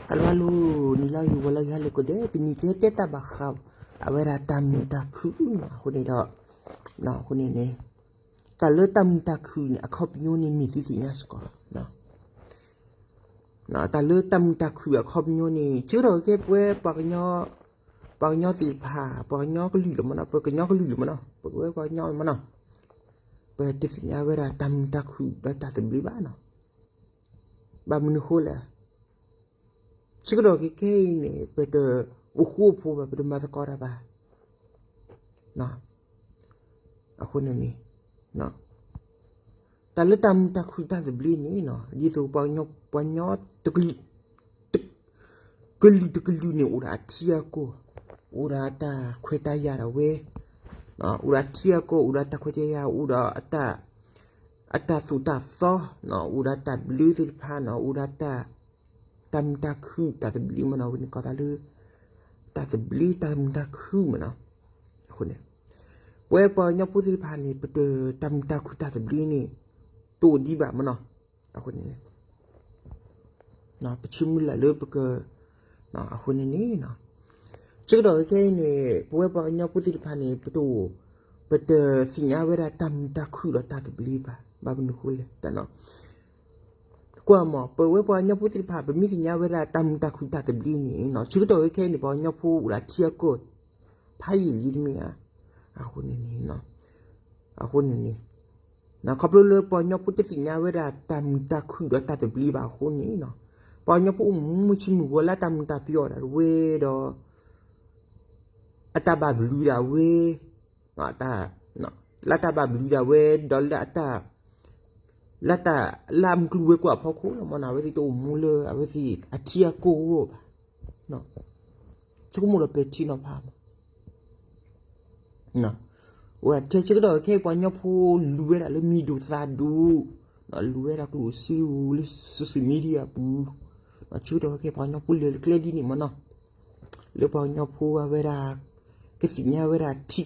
ဟါလၢဟါလၢ နံၤလၢအဂ့ၤ ဂီၤလၢအဂ့ၤ ဟါလၢကဒဲး ပနံၤတဲတဲတၢ်ဘၣ်ဃး အဝဲဒၣ်တၢ်မုာ်တၢ်ခုၣ်နီၤ အဃိန့ၣ်ဒီး အဃိန့ၣ်န့ၣ် တၢ်လၢတၢ်မုာ်တၢ်ခုၣ်န့ၣ် အခီပညီန့ၣ် မ့ၢ်သုသ့ၣ်ညါစ့ၢ်ကီး တၢ်လၢတၢ်မုာ်တၢ်ခုၣ်အခီပညီန့ၣ် ဆၢကတီၢ်ခဲအံၤ ပဝဲပှၤကညီ ပှၤကညီသ့ၣ်တဖၣ် ပှၤကညီကလုာ်လီၤမနီၤ ပကညီကလုာ်လီၤမနီၤ ပဝဲပှၤကညီလီၤမနီၤ ပတသ့ၣ်ညါဝဲဒၣ်တၢ်မုာ်တၢ်ခုၣ်ဒီးတၢ်သဘျ့ဘၣ်နီၤ ဘၣ်မနုၤဃိလဲၣ် ဆၢကတီၢ်ခဲခဲအံၤန့ၣ် ပတအိၣ်ဃူအိၣ်ဖိးဘၣ် ပတမၤသကိးတၢ်ဘၣ် အဃိန့ၣ်န့ၣ် တၢ်လၢတၢ်မုာ်တၢ်ခုၣ်တၢ်သဘျ့န့ၣ်နီၤ ဒ်သိးပှၤကညီ ပှၤကညီတကလုာ် ကလုာ်တကလုာ်န့ၣ် အိၣ်ဒီးအထံအကီၢ် အိၣ်ဒီးအတၢ်ခွဲးတၢ်ယာ်ဒၣ်ဝဲ အိၣ်ဒီးအထံအကီၢ် အိၣ်ဒီးတၢ်ခွဲးတၢ်ယာ် အိၣ်ဒီးအတၢ် အတၢ်သိၣ်တၢ်သီ အိၣ်ဒီးတၢ်ဘျၢသ့ၣ်တဖၣ်နီၤ အိၣ်ဒီးတၢ် တၢ်မုာ်တၢ်ခုၣ်တၢ်သဘျ့မနီၤ ဝဲန့ၣ်ကီးတၢ်လၢ တၢ်သဘျ့တၢ်မုာ်တၢ်ခုၣ်မနီၤ အဃိန့ၣ် ပဝဲပှၤကညီဖိသ့ၣ်တဖၣ်န့ၣ် ပတၢ်မုာ်တၢ်ခုၣ်တၢ်သဘျ့န့ၣ် တအိၣ်ဒံးဘၣ်မနီၤ အဃိန့ၣ် ပဆိမုၢ်လၢ်လၢပက အဃိန့ၣ်န့ၣ် ဆၢကတီၢ်ခဲအံၤန့ၣ် ပဝဲပှၤကညီဖိသ့ၣ်တဖၣ်န့ၣ် ပတအိၣ် ပတသ့ၣ်ညါဝဲဒၣ်တၢ်မုာ်တၢ်ခုၣ်ဒီးတၢ်သဘျ့ဘၣ် ဘၣ်မနုၤဃိလဲၣ် ကွၢ်မး ပဝဲပှၤကညီဖိသ့ၣ်တဖၣ် ပမ့ၢ်သ့ၣ်ညါဝဲဒၣ်တၢ်မုာ်တၢ်ခုၣ်တၢ်သဘျ့န့ၣ် ဆၢကတီၢ်ခဲအံၤန့ၣ် ပှၤကညီဖိအိၣ်ဒီးထံအကီၢ် ဖးယံာ်လံတမ့ၢ်ဧါ အဃိန့ၣ်န့ၣ် အဃိန့ၣ်န့ၣ် ခီဖျိလၢပှၤကညီဖိတသ့ၣ်ညါဝဲဒၣ်တၢ်မုာ်တၢ်ခုၣ်ဒီးတၢ်သဘျ့ဘၣ်အဃိန့ၣ် ပှၤကညီဖိအိၣ်မူမုၢ်ဆ့မုၢ်ဂီၤလၢတၢ်မုာ်တၢ်ပျီၣ်ဒၣ်ဝဲဒီး အတၢ်ဘၣ်ဘျုးဒၣ်ဝဲ လၢတၢ်ဘၣ်ဘျုးဒၣ်ဝဲ ဒီးလၢအတၢ် လၢတၢ် လၢအမုၢ်ကျိၤဝဲၤကွာ်အဖီခိၣ်လီၤမနီၤ အဝဲသ့ၣ်တအိၣ်မူလၢအဝဲသ့ၣ်အထံအကီၢ်ဘၣ် ဆိကမိၣ်ဒီးပဲာ်ထံနီၤဖးမး ထဲဆၢကတီၢ်ခဲအံၤ ပှၤကညီဖိလူၤဝဲဒၣ်လၢမံၤဒိၣ်သးဒိၣ် လူၤဝဲဒၣ်ကျိၣ်စ့ဧိၤလၢ social media ပူၤ ဆၢကတီၢ်ခဲအံၤ ပှၤကညီဖိလဲၤလၢကျဲဒ်န့ၣ်မနီၤ လၢပှၤကညီဖိအဝဲဒၣ် ကသ့ၣ်ညါဝဲဒၣ်ထံ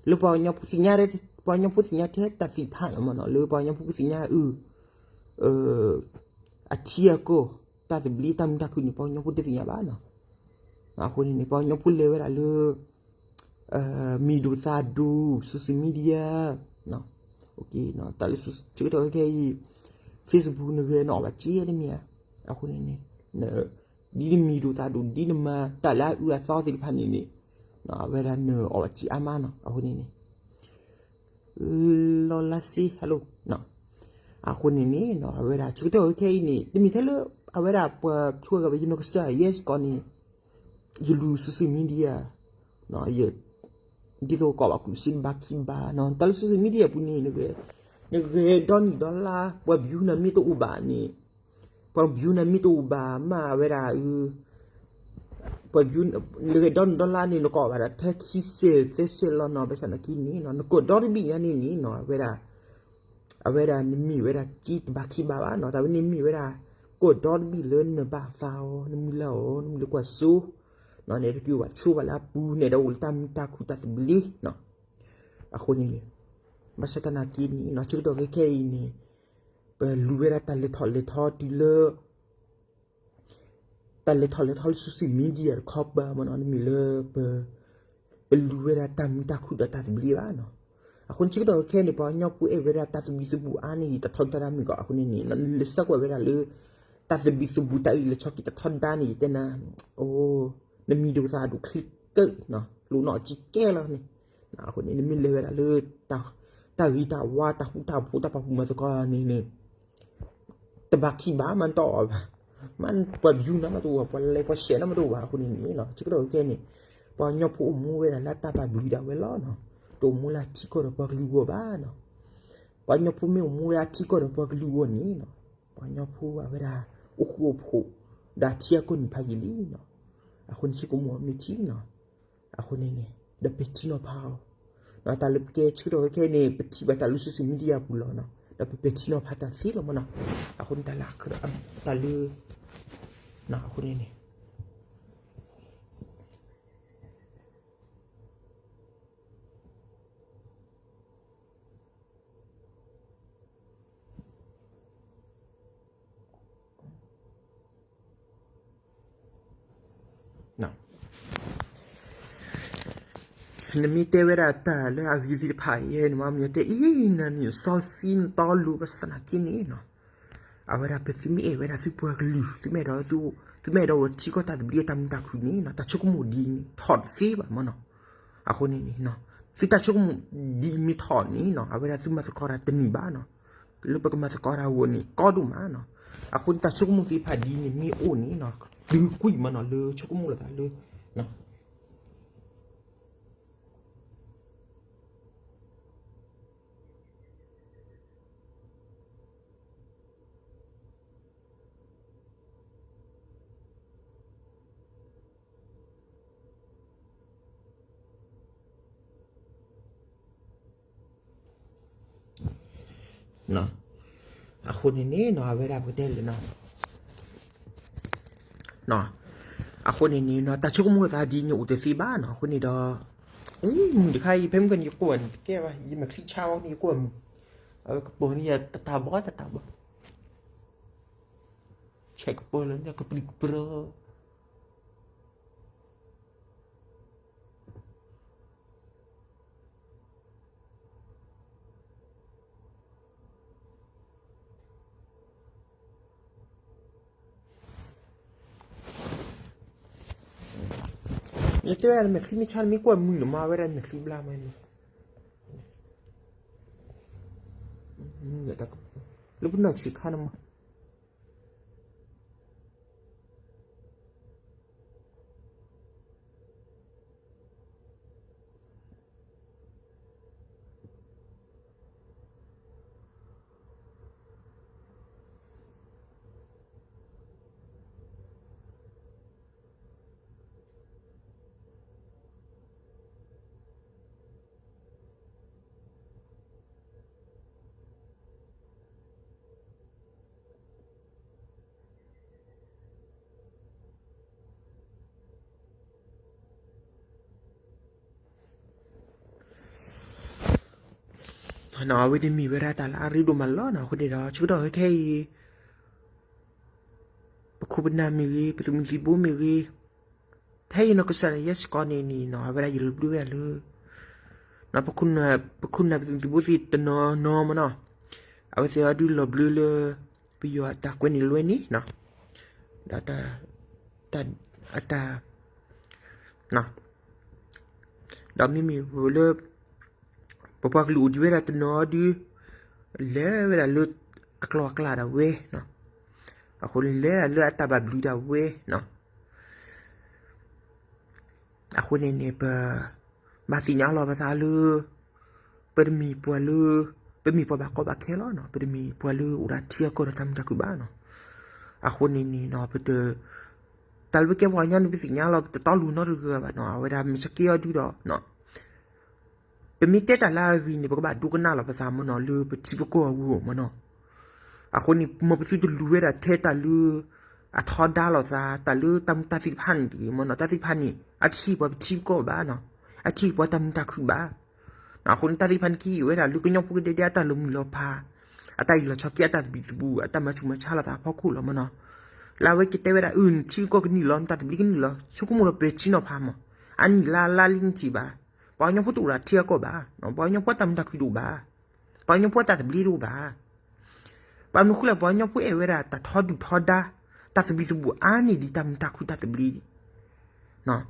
လၢပှၤကညီဖိသ့ၣ်ညါ ပှၤကညီဖိသ့ၣ်ညါထဲတၢ်သ့ၣ်တဖၣ်လီၤမနီၤ လၢပှၤကညီဖိကသ့ၣ်ညါအု အထံအကီၢ် တၢ်သဘျ့တၢ်မုာ်တၢ်ခုၣ်န့ၣ် ပှၤကညီဖိတသ့ၣ်ညါဘၣ်နီၤ အဃိန့ၣ်န့ၣ် ပှၤကညီဖိလဲၤဝဲဒၣ်လၢ မံၤဒိၣ်သးဒိၣ် social media တၢ်လၢ ဆၢကတီၢ်ခဲအံၤ Facebook နဂဲၤနအီၣ်ဘၣ်စ့တမ့ၢ်ဧါ အဃိန့ၣ်န့ၣ် ဒ်နမံၤဒိၣ်သးဒိၣ် ဒ်နမၤတၢ်လၢအအုအသီသ့ၣ်တဖၣ်န့ၣ်န့ၣ် အဝဲဒၣ်နအီၣ်ဘၣ်စ့အါမးနီၤ အဃိန့ၣ်န့ၣ် လီၤလါစ့ hello အဃိန့ၣ်န့ၣ် အဝဲဒၣ်ဆၢကတီၢ်ခဲအံၤန့ၣ် တမ့ၢ်ထဲလၢ အဝဲဒၣ်ပှၤဆိၣ်ဂ့ၤဝဲယနီၢ်ကစၢ် ယဲစ့ၢ်ကီးန့ၣ် ယလူၤ social media ဒ်သိးကိးဘၣ်ကျိၣ်စ့တဘါခံဘါနီၤ တၢ်လၢ social media ပူၤန့ၣ် နဂဲၤဒီနံၣ်ဒီလါ ပှၤ view နၤမ့ၢ်တအိၣ်ဘၣ်န့ၣ် ပှၤ view နၤမ့ၢ်တအိၣ်ဘၣ်မး အဝဲဒၣ် ပှၤ view နဂဲၤဒီနံၣ်ဒီလါန့ၣ် နကိးဘၣ်ဒၣ်ထဲခံဆဲးသၢဆဲးလီၤနီၤ ဘၣ်ဆၣ်သနာ်က့န့ၣ်နီၤ နကိးဒီတဘ့ၣ်ညါန့ၣ်န့ၣ်နီၤ အဝဲဒၣ် အဝဲဒၣ်နမ့ၢ်ဝဲဒၣ်က့တဘါခံဘါဘၣ်နီၤ တၢ်ဝဲန့ၣ်မ့ၢ်ဝဲဒၣ် ကိးဒီတဘ့ၣ်လၢနဘၣ်သးအီၤ နမုၢ်လၢ်အီၤ နမုၢ်လၢ်ကွၢ်စိ နီၤ နဲၣ်တက့ၤဘၣ်ဆိဘၣ်လၢအပူၤ နဲၣ်ဒီးအိၣ်လၢတၢ်မုာ်တၢ်ခုၣ်တၢ်သဘျ့နီၤ အဃိန့ၣ်န့ၣ် ဘၣ်ဆၣ်သနာ်က့န့ၣ်နီၤ ဆၢကတီၢ်ခဲခဲအံၤန့ၣ် ပလူၤဝဲဒၣ်တၢ်လဲၤထီၣ်လဲၤထီတုၤလၢ တၢ်လဲၤထီၣ်လဲၤထီလၢ social media တခီပၤမနီၤ တမ့ၢ်လၢပ ပလူၤဝဲဒၣ်တၢ်မုာ်တၢ်ခုၣ်ဒီးတၢ်သဘျ့ဘၣ်နီၤ အဃိန့ၣ် ဆၢကတီၢ်ခဲခဲန့ၣ် ပှၤကညီဖိအဲၣ်ဝဲဒၣ်တၢ်သဘံၣ်သဘုၣ်အါန့ၢ်ယံၤတၢ်ထီဒါတၢ်မ့ၢ်ကီး အဃိန့ၣ်န့ၣ် နလဲၤဆၢကွၢ်ဝဲဒၣ်လၢ တၢ်သဘံၣ်သဘုၣ်တၢ်အံၤလဲၤဆီၣ်က့ၤတၢ်ထီဒါန့ၣ် ယတဲနၤ အိ နမံၤဒိၣ်သးဒိၣ်ချံကၢနီၤ လိၣ်နီၣ်အစ့ကဲလီၤန့ၣ် အဃိန့ၣ် နမ့ၢ်လဲၤဝဲဒၣ်လၢ တၢ်ဂ့ၤတၢ်ဝါ တၢ်ဃူတၢ်ဖိး တၢ်ပာ်ဖှိၣ်မၤသကိးန့ၣ်န့ၣ် တဘၣ်ခံဘၣ် မ့ၢ်တအီၣ်ဘၣ်, မ့ၢ်ပှၤ view နၤမ့ၢ်တအိၣ်ဘၣ်, ပှၤ like ပှၤ share နၤမ့ၢ်တအိၣ်ဘၣ်အဃိန့ၣ်န့ၣ်လီၤ. ဆၢကတီၢ်ခဲအံၤန့ၣ် ပှၤကညီဖိအိၣ်မူဝဲဒၣ်လၢတၢ်ဘၣ်ဘျုးဒၣ်ဝဲလီၤနီၤ, တအိၣ်မူလၢအထံကီၢ်ဒီးပှၤကလုာ်အဂီၢ်ဘၣ်နီၤ. ပှၤကညီဖိမ့ၢ်အိၣ်မူလၢအထံကီၢ်ဒီးပှၤကလုာ်အဂီၢ်န့ၣ်နီၤ, ပှၤကညီဖိအဝဲဒၣ် အိၣ်ဃူအိၣ်ဖိး ဒီးအထံအကီၢ်န့ၣ်ဖးယံာ်လံနီၤ. အဃိန့ၣ် ဆိကမိၣ်မ့ၢ်ထံနီၤ အဃိန့ၣ်န့ၣ် ဒီးပဲာ်ထံနီၤဖးအီၤ, တၢ်လၢပကဲဆၢကတီၢ်ခဲအံၤန့ၣ် ပထံၣ်ဘၣ်တၢ်လၢ social media ပူၤလီၤနီၤ, ဒီးပပဲာ်ထံနီၤဖးတၢ်သ့လီၤမနီၤ. အဃိန့ၣ် တၢ်လၢ တၢ်လၢ အဃိန့ၣ်န့ၣ် နမ့ၢ်တဲဝဲဒၣ်တၢ်လၢအဂ့ၤသ့ၣ်တဖၣ်အံၤ နမ့ၢ်တဲအံၤ နန့ၣ် စီဆှံနတီလိၤ ဘၣ်ဆၣ်သနာ်က့န့ၣ်နီၤ, အဝဲဒၣ်ပသုမ့ၢ်အဲၣ်ဝဲဒၣ်သုပှၤကလုာ် သုမ့ၢ်အဲၣ်ဒိး သုမ့ၢ်အဲၣ်ဒိးအိၣ်ထံကီၢ်တၢ်သဘျ့တၢ်မုာ်တၢ်ခုၣ်န့ၣ်နီၤ တၢ်ဆိကမိၣ်ဒ်န့ၣ် ထီၣ်တသ့ဘၣ်မ့ၢ်နီၤ. အဃိန့ၣ်န့ၣ် သုတၢ်ဆိကမိၣ်ဒ်မ့ၢ်ထီၣ်န့ၣ်နီၤ အဝဲဒၣ်သုမၤသကိးတၢ်တန့ၢ်ဘၣ်နီၤ, လၢပကမၤသကိးတၢ်အဂီၢ်န့ၣ် ကီဒိၣ်မးနီၤ. အဃိန့ၣ် တၢ်ဆိကမိၣ်သ့ၣ်တဖၣ်ဒ်န့ၣ်မ့ၢ်အိၣ်န့ၣ်နီၤ သုကွံာ်မ့ၢ်နီၤ လၢဆိကမိၣ်လိာ်သးလၢ အဃိန့ၣ်န့ၣ်နီၤ အဝဲဒၣ်ပကတဲလဲၣ်နီၤ, အဃိန့ၣ်န့ၣ်နီၤ တၢ်ဆိကမိၣ်သးဒ်န့ၣ်အိၣ်တသ့ဘၣ်နီၤ. အဃိန့ၣ်ဒီး မုၢ်တခါအံၤ ဖဲမုၢ်ကနံၤယကိးန့ၣ် တကဲဘၣ် ယမဲာ်ချံဆါဝဲန့ၣ် ယကိးမုၢ် အဝဲကပီၤန့ၢ်ယၤတတၢ်ဘီတတၢ်ဘီ ဆဲးကပီၤလၢန့ၣ် ကပျံၤကပျၢၤ ယတဲဝဲဒၣ်မဲာ်ချံမ့ၢ်ဆါန့ၣ် မ့ၢ်ကွၢ်မုၢ်န့ၣ်မး အဝဲဒၣ်မဲာ်ချံဘျါမးန့ၣ် လၢပနီၢ်ဆံးခါန့ၣ်မး အဝဲန့ၣ်မ့ၢ်ဝဲဒၣ်တၢ်လၢအရ့ဒိၣ်မးလီၤနီၤ. အဃိန့ၣ်ဒီး ဆၢကတီၢ်ခဲအံၤ ပခိၣ်ပနၢ်မ့ၢ်ဂ့ၤ ပသုးမုၢ်သံၣ်ဘိမ့ၢ်ဂ့ၤ ထဲအံၤနီၢ်ကစၢ်ဒၣ်ယဲစ့ၢ်ကီးန့ၣ်နီၤ အဝဲဒၣ်ယလီၤဘျုးဝဲဒၣ်လၢ ပခိၣ်နၢ်ပသုးမုၢ်သံၣ်ဘိသ့ၣ်တနီၤနီၤမ့ၢ်နီၤ အဝဲသ့ၣ်အီၤဒုးလီၤဘျုးလၢ ပယီၤအတၢ်ကွဲးန့ၢ်လွဲန့ၣ်နီၤ ဒီး အတၢ် ဒီးမ့မ့ၢ်လၢ ပပှၤကလုာ်အိၣ်ဒံးဝဲဒၣ်တနီၤဒုး လဲၤဝဲဒၣ်လၢအကျိၤအကျဲဒၣ်ဝဲနီၤ အဃိန့ၣ်လဲၤဒၣ်လၢအတၢ်ဘၣ်ဘျုးဒၣ်ဝဲနီၤ အဃိန့ၣ်န့ၣ် ပ ဘၣ်သ့ၣ်ညါလီၤပသးလၢ ပတမ့ၢ်ပှၤလၢ ပမ့ၢ်ပှၤဘၣ်ကီဘၣ်ခဲလီၤနီၤ ပတမ့ၢ်ပှၤလၢအိၣ်ဒီးထံအကီၢ်ဒီးတၢ်မုာ်တၢ်ခုၣ်ဘၣ်နီၤ အဃိန့ၣ်န့ၣ်နီၤ ပတ တၢ်လၢပကဲပှၤကညီန့ၣ် ပသ့ၣ်ညါလီၤ ပတတီလိၤနီတဂၤဘၣ်နီၤ အဝဲဒၣ်မ့ၢ်ဆၢက့ၤအီၤဒုဒီး ပမ့ၢ်တဲတၢ်လၢအဂ့ၤန့ၣ် ပကဘၣ်ဒိကနၣ်လီၤပသးမ့ၢ်နီၤ လၢပထံပကီၢ်အဂီၢ်မ့ၢ်နီၤ အဃိန့ၣ် မ်ပသုတလူၤဝဲဒၣ်ထဲတၢ်လၢ အထီဒါလိာ်သး တၢ်လၢတၢ်မုာ်တၢ်သ့ၣ်တဖၣ်န့ၣ်တဂ့ၤမ့ၢ်နီၤ တၢ်သ့ၣ်တဖၣ်န့ၣ် အတဟ့ၣ်ပှၤပထံပကီၢ်ဘၣ်နီၤ အတဟ့ၣ်ပှၤတၢ်မုာ်တၢ်ခုၣ်ဘၣ် အဃိန့ၣ် တၢ်သ့ၣ်တဖၣ်န့ၣ် ကဟ့ၣ်ဝဲဒၣ်လၢကညီဖိကဒဲဒဲအတၢ်လီၤမုၢ်လီၤဖး အတၢ်အ့ၣ်လိာ်ဆိးက့ အတၢ်သဘံၣ်သဘုၣ် အတၢ်မၤဆူၣ်မၤဆါလိာ်သးအဖီခိၣ်လီၤမ့ၢ်နီၤ လၢအဝဲကတဲဝဲဒၣ် အၢ နထံကီၢ်ကနံၣ်လီၤ နတၢ်သဘျ့ကနံၣ်လီၤ ဆိကမိၣ်လီၤပှဲၤထံနီၤဖးမး အနံၣ်လါလါလံနထံၣ်ဘၣ် ပှၤကညီဖိတအိၣ်ဒီးထံအကီၢ်ဘၣ် ပှၤကညီဖိတၢ်မုာ်တၢ်ခုၣ်တအိၣ်ဘၣ် ပှၤကညီဖိတၢ်သဘျ့တအိၣ်ဘၣ် ဘၣ်မနုၤဃိလဲၣ် ပှၤကညီဖိအဲၣ်ဝဲဒၣ်တၢ်ထီဒုၣ်ထီဒါ တၢ်သဘံၣ်သဘုၣ်အါန့ၢ်ဒံးတၢ်မုာ်တၢ်ခုၣ်တၢ်သဘျ့ဒံး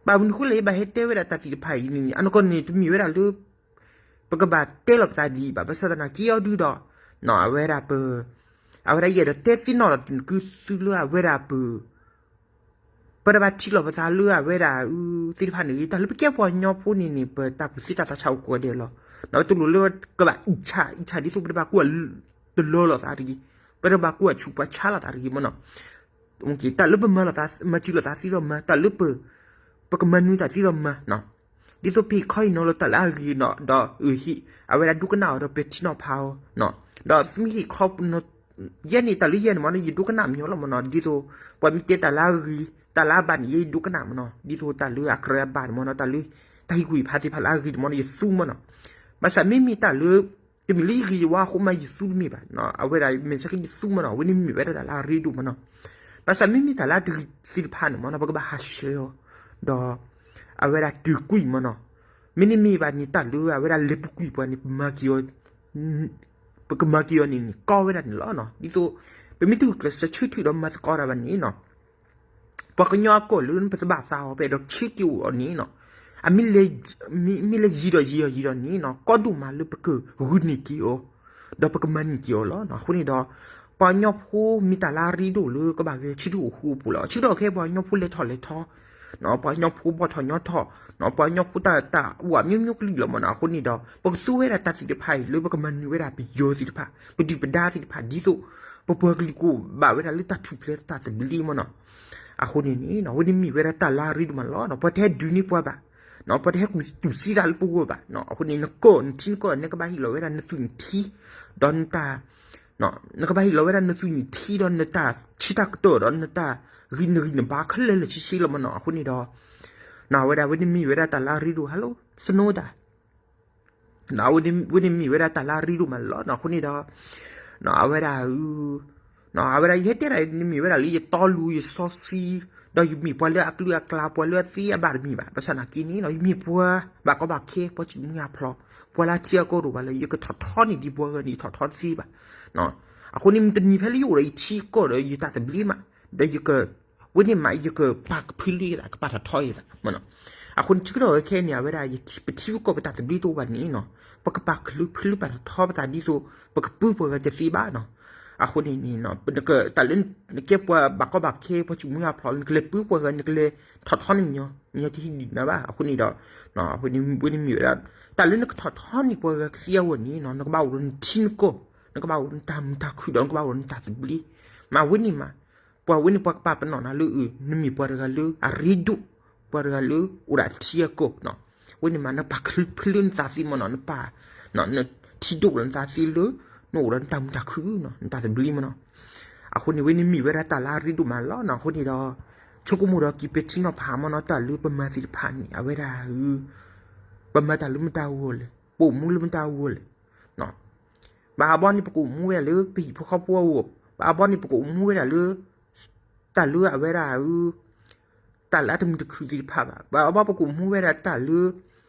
ဘၣ်မနုၤဃိလဲၣ် ယဘၣ်ဟဲတဲဝဲဒၣ်တၢ်သ့ၣ်တဖၣ်အံၤန့ၣ် အနီၢ်ကီၢ်န့ၣ် တမ့ၢ်ဝဲဒၣ်လၢ ပကဘၣ်တဲလီၤပသးဒ်အံၤဘၣ် ဘၣ်ဆၣ်သနာ်က့အီၤဒုဒီး အဝဲဒၣ်ပ အဝဲဒၣ်ယအဲၣ်ဒိးတဲသ့ၣ်နီၣ်လီၤတနကုသုလၢအဝဲဒၣ်ပ ပတဘၣ်ထံၣ်လီၤပသးလၢအဝဲဒၣ်သ့ၣ်တဖၣ်န့ၣ် တၢ်လၢပကဲပှၤကညီဖိန့ၣ်န့ၣ် ပတၢ်ကူၣ်သ့တၢ်သးဆးအိၣ်ကိးဂၤဒဲးလီၤ. ဒီးပတလိၣ်လၢကဘၣ်အံၣ်ဆၣ်အံၣ်ဆၣ်ဒ်သိးပတဘၣ်ကူၣ်တလၢလိာ်သးတဂ့ၤ, ပတဘၣ်ကူၣ်ဆူၣ်ပှၤဆါလိာ်သးတဂ့ၤမ့ၢ်နီၤ. တၢ်လၢပမၤလိာ်သး မၤစၢၤလိာ်သးသ့ဒီးမၤ တၢ်လၢပ ပကမၤနုၤတၢ်သ့ဒီးမၤ ဒ်သိးပဟ့ၣ်ခီဟ့ၣ်နီၤလီၤတၢ်လၢအဂ့ၤနီၤ ဒီးအဟ့ၣ် အဝဲဒၣ်ဒိကနၣ်အီၤဒီးပဲာ်ထံနီၤဖးအီၤ ဒီးမ့ၢ်ဟ့ၣ်ခီ ယဲန့ၣ် တၢ်လၢယဲန့ၣ်မ့ၢ်နီၤ ယဒိကနၣ်မညီလီၤမ့ၢ်နီၤ ဒ်သိး ပှၤမ့ၢ်တဲတၢ်လၢအဂ့ၤ တၢ်လၢအဘၣ်န့ၣ် ယဲယဒိကနၣ်မ့ၢ်နီၤ ဒ်သိးတၢ်လၢအကြၢးအဘၣ်န့ၣ်မ့ၢ်နီၤ တၢ်လၢ တၢ်ဟ့ၣ်ကူၣ်ဟ့ၣ်ဖးသ့ၣ်တဖၣ်လၢအဂ့ၤန့ၣ်မ့ၢ်နီၤ ယသူမ့ၢ်နီၤ ဘၣ်ဆၣ်မ့မ့ၢ်တၢ်လၢ တမ့ၢ်လၢယဂ့ၤယဝါအဃိမး ယသူတမ့ၢ်ဘၣ် အဝဲဒၣ်မ့ၢ်ဆၢက့ယသူမ့ၢ်နီၤ အဝဲန့ၣ်မ့ၢ်ဝဲဒၣ်တၢ်လၢအရ့ဒိၣ်မ့ၢ်နီၤ ဘၣ်ဆၣ်မ့မ့ၢ်တၢ်လၢအတဂ့ၤသ့ၣ်တဖၣ်န့ၣ်မ့ၢ်နီၤ ပကဘၣ်ဟးဆှဲးအီၤ, ဒီး အဝဲဒၣ်တုၤကွံာ်မ့ၢ်နီၤ, မ့တမ့ၢ်ဘၣ်န့ၣ် တၢ်လၢအဝဲဒၣ်လဲၤပူၤကွံာ်ပှၤန့ၣ် ပမၤက့ၤအီၤ ပကမၤက့ၤအီၤန့ၣ်န့ၣ် ကီဝဲဒၣ်န့ၣ်လီၤနီၤ. ဒ်သိး ပမ့ၢ်တဂုာ်ကျဲးစၢးဆၢထၢၣ်ဒီးမၤသကိးတၢ်ဘၣ်န့ၣ်နီၤ ပှၤကညီအကီၢ်လၢပသဘၣ်သးအီၤ ပအဲၣ်ဒိးဆၢက့ၤအိၣ်အီၤန့ၣ်နီၤ, အမ့ၢ်လဲၤ မ့ၢ်လဲၤယံၤဒီးယံၤဒီးယံၤဒီးန့ၣ်နီၤ ကီဒိၣ်မးလၢပကဂုာ်န့ၢ်က့ၤအီၤ ဒီးပကမၤန့ၢ်က့ၤအီၤလီၤနီၤ. အဃိန့ၣ်ဒီး ပှၤကညီဖိမ့ၢ်တၢ်လၢအရ့ဒိၣ်လၢကဘၣ်ဂဲၤဆၢထၢၣ်အိၣ်ဃူအိၣ်ဖိးလီၤ. ဆၢကတီၢ်ခဲအံၤ ပှၤကညီဖိလဲၤထီၣ်လဲၤထီ ပှၤကညီဖိဘီၣ်ထီၣ်ညီထီၣ်, ပှၤကညီဖိတၢ်တၢ်အိၣ်အမျိုးမျိုးကလုာ်လီၤမ့ၢ်နီၤ. အဃိန့ၣ်ဒီး ပကသူဝဲဒၣ်တၢ်သ့ၣ်တဖၣ်အံၤလၢပကမၤနၢၤဝဲဒၣ်ပယီၤသ့ၣ်တဖၣ် ပဒုၣ်ပဒါသ့ၣ်တဖၣ် ဒ်သိး ပပှၤကလုာ်ကအိၣ်ဘၣ်ဝဲဒၣ်လၢတၢ်ထူၣ်ဖျဲးတၢ်သဘျ့မ့ၢ်နီၤ. အဃိန့ၣ်န့ၣ် အဝဲန့ၣ်မ့ၢ်ဝဲဒၣ်တၢ်လၢအရ့ဒိၣ်မးလီၤ. ပှၤတဟဲဒုးန့ၢ်ပှၤဘၣ်, ပှၤတဟဲကူၣ်တူၢ်သံသးလၢပဂီၢ်ဘၣ်. အဃိန့ၣ် နကီၢ်နထံနကီၢ် နကဘၣ်ဟ့ၣ်လီၤဝဲဒၣ်နသွံၣ်နထံ ဒီးနတၢ် နကဘၣ်ဟ့ၣ်လီၤဝဲဒၣ်နသွံၣ်နထံဒီးနတၢ်ဆံးတၢ်ကတီၢ်ဒီးနတၢ်ဂံၢ်နဂံၢ်နဘါခဲလၢာ်လၢာ်ဆ့ဆ့လီၤမ့ၢ်နီၤ. အဃိန့ၣ်ဒီး အဝဲဒၣ်ဝဲန့ၣ်မ့ၢ်ဝဲဒၣ်တၢ်လၢအရ့ဒိၣ် hello စနိဒၣ် ဝဲန့ၣ်မ့ၢ်ဝဲဒၣ်တၢ်လၢအရ့ဒိၣ်မးလီၤနီၤ. အဃိန့ၣ်ဒီး အဝဲဒၣ် အဝဲဒၣ်ယဟဲတဲဒၣ်န့ၣ်မ့ၢ်ဝဲဒၣ်လၢယတီလူယစီဆှံ ဒီးယမ့ၢ်ပှၤလၢအကလုာ်အကျါ ပှၤလၢအသ့အဘၣ်တမ့ၢ်ဘၣ်. ဘၣ်ဆၣ်နာ်က့န့ၣ်နီၤ ယမ့ၢ်ပှၤဘၣ်ကီဘၣ်ခဲ ပှၤစူၣ်မုၢ်အဖျိ ပှၤလၢအထံအကီၢ်တအိၣ်ဘၣ်လၢ ယကထီၣ်ထီန့ၢ်ဒံးပှၤဂၤန့ၣ် ယထီၣ်ထီတသ့ဘၣ်. အဃိန့ၣ် မ့ၢ်တနံၤဖဲလၢယအိၣ်ဒီးယထံကီၢ်ဒီးယတၢ်သဘျ့မး ဒီးယက ဝဲန့ၣ်မး ယကပာ်ကဖၢလၢယသး ကပာ်ထီၣ်ထီယသးမ့ၢ်နီၤ. အဃိန့ၣ် ဆၢကတီၢ်ခဲအံၤန့ၣ် အဝဲဒၣ် ပထံပကီၢ်ပတၢ်သဘျ့တအိၣ်ဘၣ်န့ၣ်နီၤ ပကပာ်ကဖၢလၢပာ်ထီၣ်ထီပသးဒ်သိး ပကပၢပှၤဂၤတသ့ဘၣ်နီၤ. အဃိန့ၣ်န့ၣ် တၢ်လၢနကဲပှၤဘၣ်ကီဘၣ်ခဲ ပှၤစူၣ်မုၢ်အဖျိ နကလဲၤပၢပှၤဂၤ နကလဲၤထီၣ်ထီန့ၢ်ညီ ညီတဟံးဒံးနၤဘၣ်. အဃိန့ၣ်ဒီး ဝဲန့ၣ်မ့ၢ်ဝဲဒၣ် တၢ်လၢနကထီၣ်ထီန့ၢ်ပှၤဂၤကသ့အဂီၢ်န့ၣ်နီၤ နကဘၣ်အိၣ်ဒီးနထံနကီၢ် နကဘၣ်အိၣ်ဒီးနတၢ်မုာ်တၢ်ခုၣ်ဒီးနကဘၣ်အိၣ်ဒီးနတၢ်သဘျ့ မ့ၢ်ဝဲန့ၣ်မး ပှၤဝဲန့ၣ်ပှၤကပာ်ပနီၣ်နၤလၢ နမ့ၢ်ပှၤတဂၤလၢအရ့ဒိၣ် ပှၤတဂၤလၢအိၣ်ဒီးအထံအကီၢ်နီၤ. ဝဲန့ၣ်မး နပာ်ကဖၢလၢနသးသ့မ့ၢ်နီၤ နပာ် နထံဒိၣ်လီၤနသးသ့လၢ နအိၣ်ဒီးနတၢ်မုာ်တၢ်ခုၣ်နီၤ နတၢ်သဘျ့မ့ၢ်နီၤ. အဃိန့ၣ် ဝဲန့ၣ်မ့ၢ်ဝဲဒၣ်တၢ်လၢအရ့ဒိၣ်မးလီၤနီၤ. အဃိန့ၣ်ဒီး ဆိကမိၣ်ဒီးက့ၤပဲာ်ထံနီၤဖးမ့ၢ်နီၤ တၢ်လၢပမၤသ့ၣ်တဖၣ်န့ၣ် အဝဲဒၣ် ပမၤတၢ်လၢမတၤအဂီၢ်လဲၣ် ပအိၣ်မူလၢမတၤအဂီၢ်လဲၣ် ဘၣ်အဘီန့ၣ် ပကအိၣ်မူဝဲဒၣ်လၢပဟံၣ်ဖိဃီဖိအဂီၢ်, ဘၣ်အဘီန့ၣ် ပကအိၣ်မူဝဲဒၣ်လၢ တၢ်လၢအဝဲဒၣ် တၢ်လၢအတမုာ်တခုၣ်သ့ၣ်တဖၣ်ဘၣ်. ဘၣ်အဘီပကအိၣ်မူဝဲဒၣ်တၢ်လၢ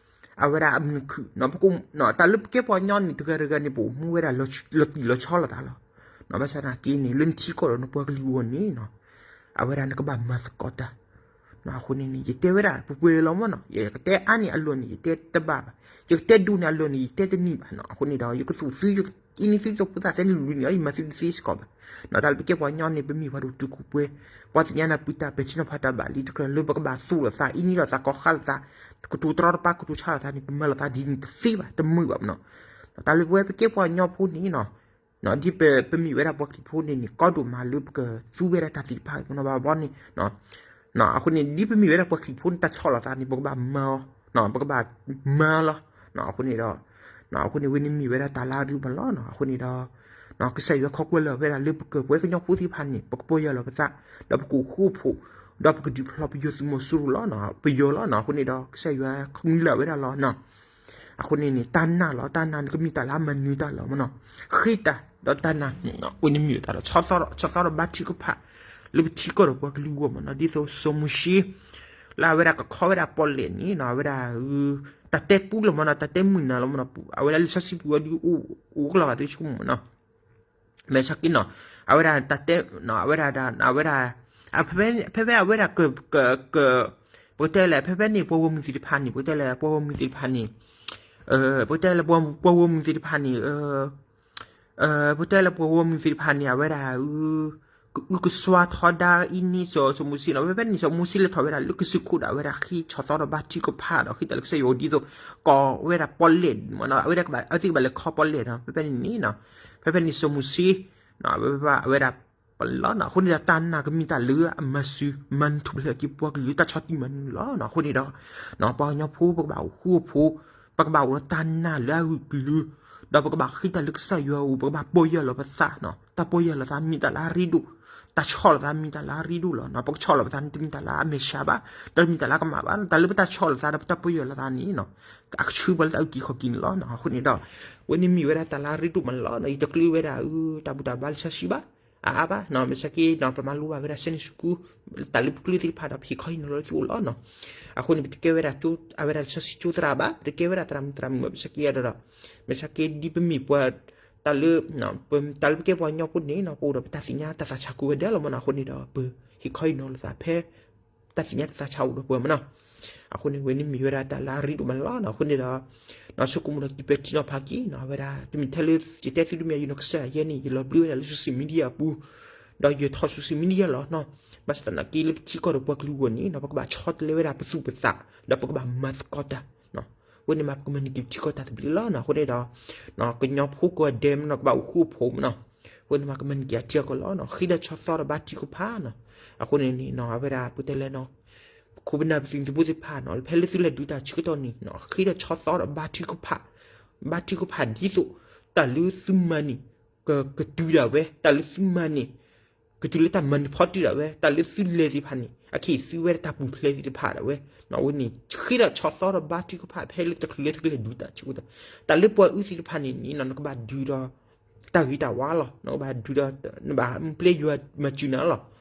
အဝဲဒၣ်အမုာ်တခုၣ်, တၢ်လၢပကဲပှၤကညီန့ၣ် တဂၤတဂၤန့ၣ် ပအိၣ်မူဝဲဒၣ်လီၤတံၢ်လီၤဆဲးလိာ်သးလီၤ. ဘၣ်ဆၣ်သနာ်က့န့ၣ် လၢနထံကီၢ်ဒီးနပှၤကလုာ်အဂီၢ်န့ၣ် အဝဲဒၣ်နကဘၣ်မၤသကိးတၢ် အဃိန့ၣ်န့ၣ် ယတဲဝဲဒၣ်ပှဲၤပှဲၤလီၤမ့ၢ်နီၤ, ယကတဲအါန့ၢ်အလီၢ်န့ၣ် ယတဲတဘၣ်ဘၣ်, ယကတဲဒိၣ်န့ၢ်အလီၢ်န့ၣ် ယတဲတန့ၢ်ဘၣ်နီၤ. အဃိန့ၣ်ဒီး ယကသူၣ်သု ယကအံးန့ၢ်သုသိးဖိသၣ်သဲန့ၣ်လွံၢ်န့ၣ်လီၤ, ယမၤသုတသ့စ့ၢ်ကီးဘၣ်. တၢ်လၢပကဲပှၤကညီန့ၣ် ပမ့ၢ်ပှၤဒိၣ်တုာ်ခိၣ်ပှဲၤ, ပှၤသ့ၣ်ညါနၢ်ပၢၢ်တၢ် ပဲာ်ထံနီၤဖးတၢ်ဘၣ်လံတကြၢး လၢပကဘၣ်သူၣ်လိာ်သး အံးန့ၢ်လိာ်သး ကီၤဃးလိာ်သး, ကတိၤတရီတပါ ကတိၤဆါလိာ်သးန့ၣ် ပမၤလိာ်သးဒ်န့ၣ်တသ့ဘၣ် တမုာ်ဘၣ်မ့ၢ်နီၤ. တၢ်လၢပဝဲပကဲပှၤကညီဖိန့ၣ်နီၤ ဒ်ပမ့ၢ်ဝဲဒၣ်ပှၤခရံာ်ဖိန့ၣ်န့ၣ် ကီဒိၣ်မးလၢပကသူဝဲဒၣ်တၢ်သ့ၣ်တဖၣ်မ့ၢ်နီၤ ဘၣ်ဘီန့ၣ်, အဃိန့ၣ် ဒ်ပမ့ၢ်ဝဲဒၣ်ပှၤခရံာ်ဖိန့ၣ် တၢ်ဆီၣ်လီၤသးန့ၣ် ပကဘၣ်မၤအီၤ, ပကဘၣ်မၤလီၤ. အဃိန့ၣ်ဒီး အဃိန့ၣ် ဝဲန့ၣ်မ့ၢ်ဝဲဒၣ်တၢ်လၢအရ့ဒိၣ်မးလီၤနီၤ. အဃိန့ၣ်ဒီး ကစၢ်ယွၤခိးကွၢ်လၢာ်ဝဲဒၣ်လၢပကပှၤကညီဖိသ့ၣ်တဖၣ်န့ၣ် ပကပီၢ်ယၢ်လီၤပသး, ဒီးပကအိၣ်ဃူအိၣ်ဖိး, ဒီးပကဒုးဖျီပယီၤသုးမီၤစိရိၤလီၤ, ပယီၤလီၤနီၤ. အဃိန့ၣ်ဒီး ကစၢ်ယွၤမုၢ်လၢ်ဝဲဒၣ်လီၤနီၤ. အဃိန့ၣ်န့ၣ် တၢ်နာ်လီၤ, တၢ်နာ်နကမ့ၢ်တၢ်လၢအမၤနၢၤတၢ်လီၤမ့ၢ်နီၤ. ဃ့တၢ်ဒီးတၢ်နာ်, ဝဲန့ၣ်မ့ၢ်တၢ်ဒီး ဆီၣ်သီဒီးဘါထုကဖၣ် လၢပထံကီၢ်ဒီးပှၤကလုာ်အဂီၢ်မ့ၢ်နီၤ. ဒ်သိးစီၤမိၤၡ့ လၢအဝဲဒၣ်ကခီဝဲဒၣ်ပီၣ်လဲၣ်န့ၣ်နီၤ, အဝဲဒၣ် တၢ်တဲပူလီၤမ့ၢ်နီၤ, တၢ်တဲမုာ်နၤလီၤမ့ၢ်နီၤ, အဝဲဒၣ်လံာ်စီဆှံပူၤဝဲဒၣ် အိၣ်ကလီၤဂာ်သ့ဆိကမိၣ်မ့ၢ်နီၤ. မဲာ်ဆှးက့နီၤ, အဝဲဒၣ်တၢ်တဲ, အဝဲဒၣ်, အဝဲဒၣ်, ဖဲဖဲအဝဲဒၣ်က, က, ပကတဲလဲၣ် ဖဲဖဲန့ၣ် ပှၤဂီၢ်မုၢ်သ့ၣ်တဖၣ်န့ၣ်, ပကတဲလဲၣ် ပှၤဂီၢ်မုၢ်သ့ၣ်တဖၣ်န့ၣ်, ပကတဲလဲၣ် ပှၤဂီၢ်မုၢ်သ့ၣ်တဖၣ်န့ၣ်, ပကတဲလဲၣ် ပှၤဂီၢ်မုၢ်သ့ၣ်တဖၣ်န့ၣ် အဝဲဒၣ် ကအုကစွါထီဒါအံၤန့ၣ် စီၤမိၤၡ့နီၤ. ဖဲဖဲန့ၣ် စီၤမိၤၡ့လဲၤထီၣ်ဝဲဒၣ်လၢကစၢၢ်ခိၣ်ဒီး အဝဲဒၣ်ဃ့ဆီၣ်သီဒီးဘါထုကဖၣ်ဒီး ဃ့တၢ်လၢကစၢ်ယွၤအအိၣ်ဒ်သိး ကီၢ်ဝဲဒၣ်ပီၣ်လဲၣ်မ့ၢ်နီၤ, အဝဲဒၣ်ကဘၣ်, အဝဲသ့ၣ်ကဘၣ်လဲၤခီပီၣ်လဲၣ်နီၤ. ဖဲဖဲန့ၣ်န့ၣ်, ဖဲဖဲန့ၣ်စီၤမိၤၡ့ အဝဲဒၣ်ပီၣ်လဲၣ်လီၤနီၤ. အဃိန့ၣ်ဒီး တၢ်နာ်ကမ့ၢ်တၢ်လၢအမၤစၢၤ မၤနၢၤထူၣ်ဖျဲးက့ၤပှၤကလုာ်လၢတၢ်ဆီၣ်တံၢ်မၤနၢၤန့ၣ်လီၤ. အဃိန့ၣ်ဒီး ပှၤကညီဖိ ပကဘၣ်အိၣ်ဃူအိၣ်ဖိး, ပကဘၣ်အိၣ်ဒီးတၢ်နာ်လၢအဂၢၢ်ကျၢၤ, ဒီးပကဘၣ်ဃ့တၢ်လၢကစၢ်ယွၤအအိၣ်, ပကဘၣ်ပီၢ်ယၢ်လီၤပသးနီၤ. တၢ်ပီၢ်ယၢ်လီၤသးမ့ၢ်တၢ်လၢအရ့ဒိၣ်, တၢ်ဆီၣ်လီၤသးမ့ၢ်တၢ်လၢအရ့ဒိၣ်လီၤနီၤ. ပကဆီၣ်လီၤပသးန့ၣ် တမ့ၢ်တၢ်လၢအမဲာ်ဆှးဘၣ်, ဒီးတမ့ၢ်တၢ်လၢအကမၣ်ဘၣ်. တၢ်လၢပတၢ်ဆီၣ်လီၤသးဒီးပတၢ်ပီၢ်ယၢ်လီၤသးန့ၣ်နီၤ, အကဆှၢပှၤလၢတၢ်အုၣ်က့ၤခီၣ်က့ၤန့ၣ်လီၤနီၤ. အဃိန့ၣ်ဒီး ဝဲန့ၣ်မ့ၢ်ဝဲဒၣ်တၢ်လၢအရ့ဒိၣ်မးန့ၣ်လီၤ. ယတကျၢၤဝဲဒၣ် တၢ်ဘူၣ်တၢ်ဘါလံာ်စီဆှံဘၣ်. အါအါဘၣ်နီၤ, မ့ၢ်ဆၢက့နီၤ ပမၤလိဘၣ်ဝဲဒၣ် Sunday school တၢ်လၢပူၤကွံာ်သ့ၣ်တဖၣ်ဒီး ပဟ့ၣ်ခီဟ့ၣ်နီၤလီၤလၢသုအိၣ်လီၤနီၤ. အဃိန့ၣ် ပတကဲဝဲဒၣ် အဝဲဒၣ်လံာ်စီဆှံကၠိသရၣ်ဘၣ်, ပတကဲဝဲဒၣ်သရၣ်မုၣ်သရၣ်မုၣ်ဘၣ်, မ့ၢ်ဆၢက့ဒီး မ့ၢ်ဆၢက့ဒ်ပမ့ၢ်ပှၤ တၢ်လၢ တၢ်လၢပကဲပှၤကညီဖိန့ၣ်နီၤ ပအိၣ်ဒီးပတၢ်သ့ၣ်ညါတၢ်သးဆးကိးဂၤဒဲးလီၤမနီၤ. အဃိန့ၣ်ဒီး ပဟ့ၣ်ခီဟ့ၣ်နီၤလိာ်သးဖဲ တၢ်သ့ၣ်ညါတၢ်သးဆးအိၣ်ဒီးပှၤမနီၤ. အဃိန့ၣ် ဝဲန့ၣ်မ့ၢ်ဝဲဒၣ်တၢ်လၢအရ့ဒိၣ်မးလီၤနီၤ. အဃိန့ၣ်ဒီး နီၤ ဆိကမိၣ်ဒီးက့ၤပဲာ်ထံနီၤဖးက့ၤနီၤ, အဝဲဒၣ် တမ့ၢ်ထဲလၢ ယတဲသုတမ့ၢ် ယနီၢ်ကစၢ်ယဲန့ၣ် ယလီၤဘျုးဝဲဒၣ်လၢ social media အပူၤ, ဒီးယထီၣ် social media လီၤနီၤ. ဘၣ်ဆၣ်သနာ်က့လၢပထံကီၢ်ဒီးပှၤကလုာ်အဂီၢ်န့ၣ်နီၤ ပကဘၣ်ဆီတလဲဝဲဒၣ်ပသူၣ်ပသး ဒီးပကဘၣ်မၤသကိးတၢ် အဃိန့ၣ်မး ပကမၤန့ၢ်က့ၤပထံကီၢ်တၢ်သဘျ့လီၤနီၤ. အဃိန့ၣ်ဒီး ကညီဖိကိးဂၤဒဲးမနီၤ ကဘၣ်အိၣ်ဃူအိၣ်ဖိးမနီၤ. အဃိန့ၣ်မး ကမၤန့ၢ်က့ၤအထံအကီၢ်လီၤနီၤ. ဃ့ဒီးဆီသီဒီးဘါထုကဖၣ်နီၤ. အဃိန့ၣ်န့ၣ်နီၤ အဝဲဒၣ်ပတဲလဲၣ်နီၤ ပခိၣ်ပနၢ်ပသုးမုၢ်သံၣ်ဘိသ့ၣ်တဖၣ်နီၤ ဖဲလၢသုလဲၤဒုးတၢ်ဆၢကတီၢ်န့ၣ်နီၤ ဃ့ဒီးဆီသီဒီးဘါထုကဖၣ်, ဘါထုကဖၣ်ဒ်သိး တၢ်လၢသုမၤန့ၣ် ကတုၤဒၣ်ဝဲ, တၢ်လၢသုမၤန့ၣ် ကတုၤလၢတၢ်မၤနၢၤဖီတုၤဒၣ်ဝဲ, တၢ်လၢသုလဲၤသ့ၣ်တဖၣ်န့ၣ် အကဟ့ၣ်သုဝဲဒၣ်တၢ်ပူၤဖျဲးသ့ၣ်တဖၣ်ဒၣ်ဝဲ. အဝဲန့ၣ် ဃ့ဒီးဆီသီဒီးဘါထုကဖၣ် ဖဲလၢတချုးလၢသုကလဲၤဒုးတၢ်ဆၢကတီၢ်, တၢ်လၢပှၤအုၣ်သ့ၣ်တဖၣ်န့ၣ်န့ၣ်နီၤ နကဘၣ်ဒုးဒီး တၢ်ဂ့ၤတၢ်ဝါလီၤ. နကဘၣ်ဒုးဒီး နဘၣ်ပျဲယွၤမၤစၢၤနၤလီၤ.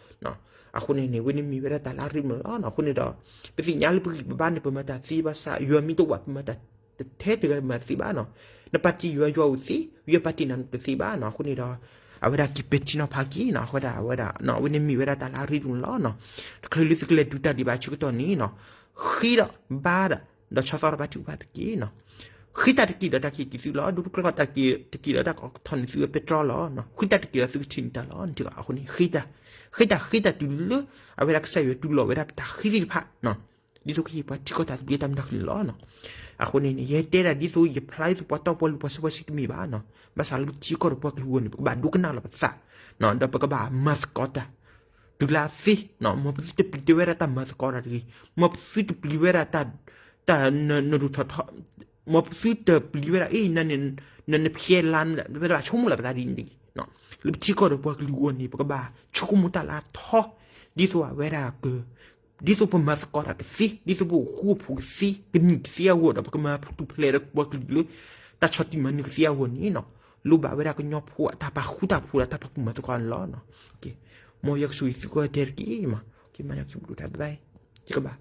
အဃိန့ၣ်န့ၣ် ဝဲန့ၣ်မ့ၢ်ဝဲဒၣ်တၢ်လၢအရ့ဒိၣ်မးလီၤနီၤ. အဃိန့ၣ်ဒီး ပသ့ၣ်ညါလၢပဂံၢ်ပဘါန့ၣ် ပမၤတၢ်သ့ဘၣ်ဆၣ် ယွၤမ့ၢ်တအိၣ်ဘၣ် ပမၤတၢ်တထဲတဂၤမၤတသ့ဘၣ်နီၤ. နပာ်တ့ၢ်ယွၤ ယွၤအိၣ်သ့, ယွၤပာ်တ့ၢ်နၤနတသ့ဘၣ်နီၤ. အဃိန့ၣ်ဒီး အဝဲဒၣ်က့ၤပဲာ်ထံနီၤဖးက့ၤနီၤ. အဃိဒၣ်အဝဲဒၣ် အဝဲန့ၣ်မ့ၢ်ဝဲဒၣ်တၢ်လၢအရ့ဒိၣ်မးလီၤနီၤ. တချုးလၢသုကလဲၤဒုးတၢ်ဒံးဘၣ်ဆၢကတီၢ်န့ၣ်နီၤ ဃ့ဒီးဘါဒီး ဒီးဆီသီဒီးဘါထုကဖၣ်တက့ၢ်နီၤ. ဃ့တၢ်တက့ၢ်ဒီးတၢ်ကဟ့ၣ်က့ၤသုလီၤ. ဒိတကျီၢ်တၢ်တက့ၢ်ဒီးတၢ်ကထီၣ်န့ၢ်သုဝဲပဲတြီလီၤ. ဃ့တၢ်တက့ၢ်ဒီးသုကထံၣ်န့ၢ်တၢ်လီၤ. အဃိန့ၣ် ဃ့တၢ်, ဃ့တၢ်ဃ့တၢ်တုၤလၢ အဝဲဒၣ်ကစၢ်ယွၤတူၢ်လိာ်ဝဲဒၣ်ပတၢ်ဃ့သ့ၣ်တဖၣ် ဒ်သိးကဟ့ၣ်ပှၤထံကီၢ်တၢ်သဘျ့တၢ်မနုၤတၢ်ကလုာ်လီၤနီၤ. အဃိန့ၣ်န့ၣ် ယဟဲတဲဒၣ်ဒ်သိးယဖျါဒ်သိးပှၤတီပှၤလိၤပှၤစီပှၤဆှံတမ့ၢ်ဘၣ်နီၤ. ဘၣ်ဆၣ်လၢပထံကီၢ်ဒီးပှၤကလုာ်အဂီၢ်န့ၣ် ပကဘၣ်ဒိကနၣ်လီၤပသး ဒီးပကဘၣ်မၤသကိးတၢ် တုၤလၢအသ့, မ်ပသုတပျံၤတဲဝဲဒၣ်တၢ်မၤသကိးတၢ်တဂ့ၤ, မ်ပသုတပျံၤဝဲဒၣ် တၢ်နဒိၣ်ထီၣ်ထီ, မ်ပသုတပျံၤဝဲဒၣ် အ့ န နဖျဲလါ ပတဘၣ်ဆိကမိၣ်လၢပသးဒ်န့ၣ်တဂ့ၤ. လၢပထံကီၢ်ဒီးပှၤကလုာ်အဂီၢ်န့ၣ် ပကဘၣ်ဆိကမိၣ်တၢ်လၢအထီ, ဒ်သိးအဝဲဒၣ် ဒ်သိးပမၤသကိးတၢ်ကသ့, ဒ်သိးပအိၣ်ဃူအိၣ်ဖိးကသ့, ကနံၣ်ကသ့အဂီၢ်ဒီး ပကမၤပူၤဖျဲးဒီးပှၤကလုာ်လၢ တၢ်ဆီၣ်တံၢ်မၤနၢၤကသ့အဂီၢ်န့ၣ်နီၤ, လိၣ်ဘၣ်ဝဲဒၣ်ကညီဖိအတၢ်ပာ်ဃူတၢ်ဖိးဒီးတၢ်ပာ်ကူၣ်မၤသကိးန့ၣ်လီၤ. မ်ယွၤကဆိၣ်ဂ့ၤသုကိးဂၤဒဲးတက့ၢ်မး, မ့ၢ်ယွၤကဆိၣ်ဂ့ၤသုကိးဂၤဒဲး, ယကဘၣ်